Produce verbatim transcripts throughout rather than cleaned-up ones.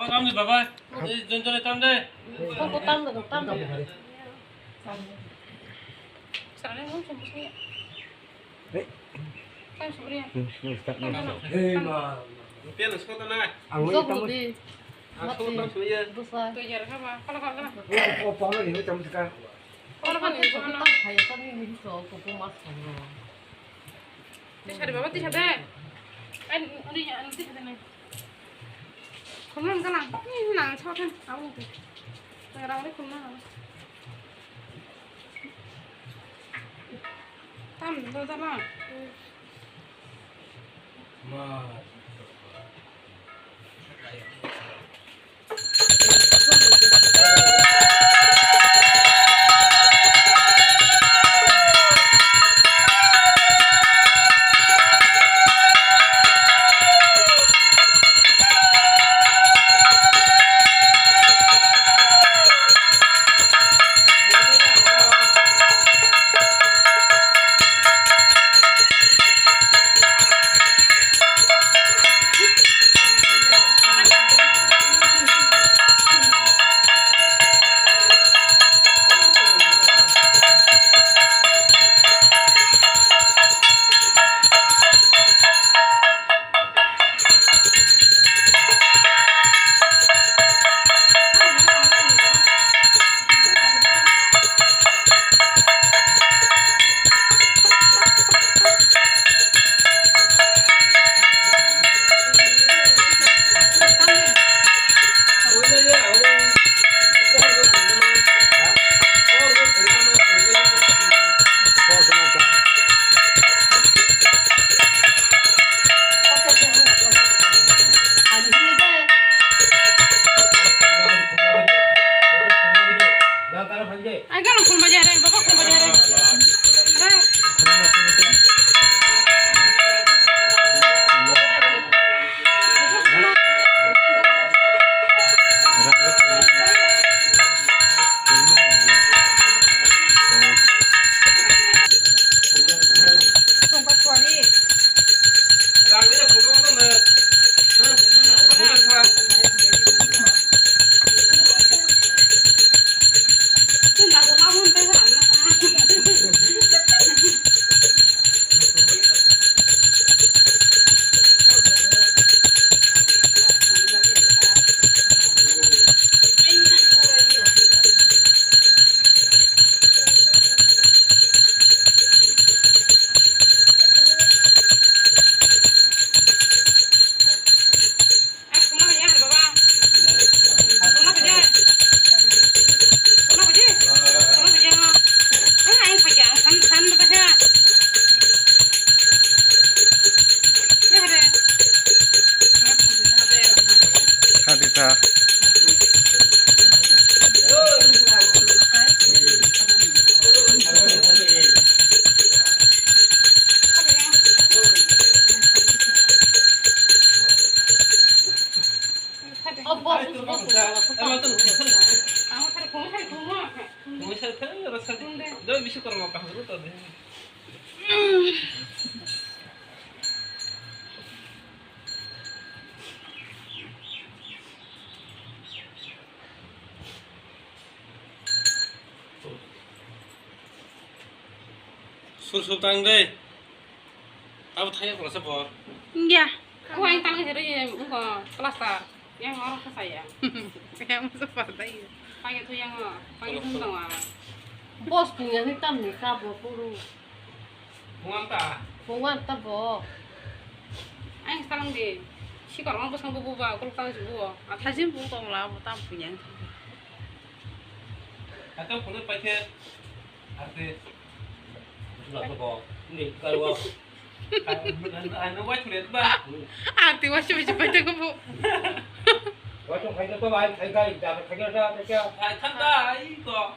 Tam de baba. Ei, jon jon tam de. Tam de, tam de. Sare mo chum se. Tam suri. Hey ma. Rupiah nang sota na. Ang mo tam. Ang sota tam suri ya. Dosa. To yar ka ba. Kala kala. Oh, oh, pala ni tam ka. Kala kala ni tam. Hai tam ni so ko ko mas ko. Tisa de baba, tisa de. Ai, ani, ani tisa de nai. Khumna wngkha lang. Ni nang chao khe abo wngkha. Nang rang ri khumna nang. Tam do da lang. Ma. Ai, galo khulma jare, baba khulma jare. Sur sur tang dei. Abo thaya kola se bo. Iya. Ko ang tang se ri ko plaster. Yang orang ke saya. Yang musa pada iya. Pakai tu yang, pakai tu dong ah. Bos punya ni tam ni ka bo puru. Bungan ta. Bungan ta bo. Ang salang di. Si kalau bos kan bu bu ba, kalau tang si bu. Athajin bu kong la, bu tam punya. Atau punya pakai. Arte. Sudah tu kok. Ni kalau. Anu, anu, anu, wajib lihat, Bang. Arte wajib, wajib baca kubu. Wajib kaya tu, ai, ai, kai, dah kaya dah, kaya. Ai, kan dah, ai, kok.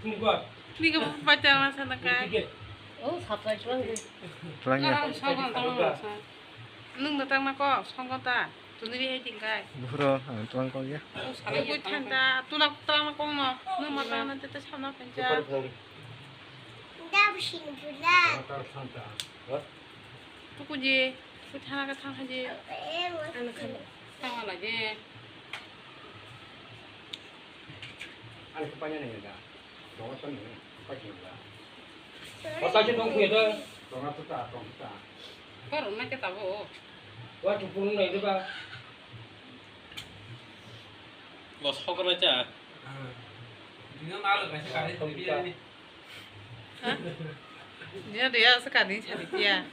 Sungguh. Ni kubu baca masa nak kai. Tiket. Oh, satu lagi. Tulang ya. Nung datang nak kok, songkota. Tuni ri hai tingkai. Buhro, ang tulang kok ya. Salai koi thanda, tula tulang na kong no. Nung ma tulang na tete samna pencha. Dab sing pula. Tuku ji, koi thana ka thang haji. Ano khani. Tama lagi. Ani kepanya nih ya. Bawa kan nih, pakai ya. Kota aja dong ya dah. Tong apa tak, tong tak. Baru nak kita bawa. Wah, cukup nih itu, Pak. Los hokor aja. Dia malu kasih kali. Tong kita. Hah? Dia, dia sekali cari dia.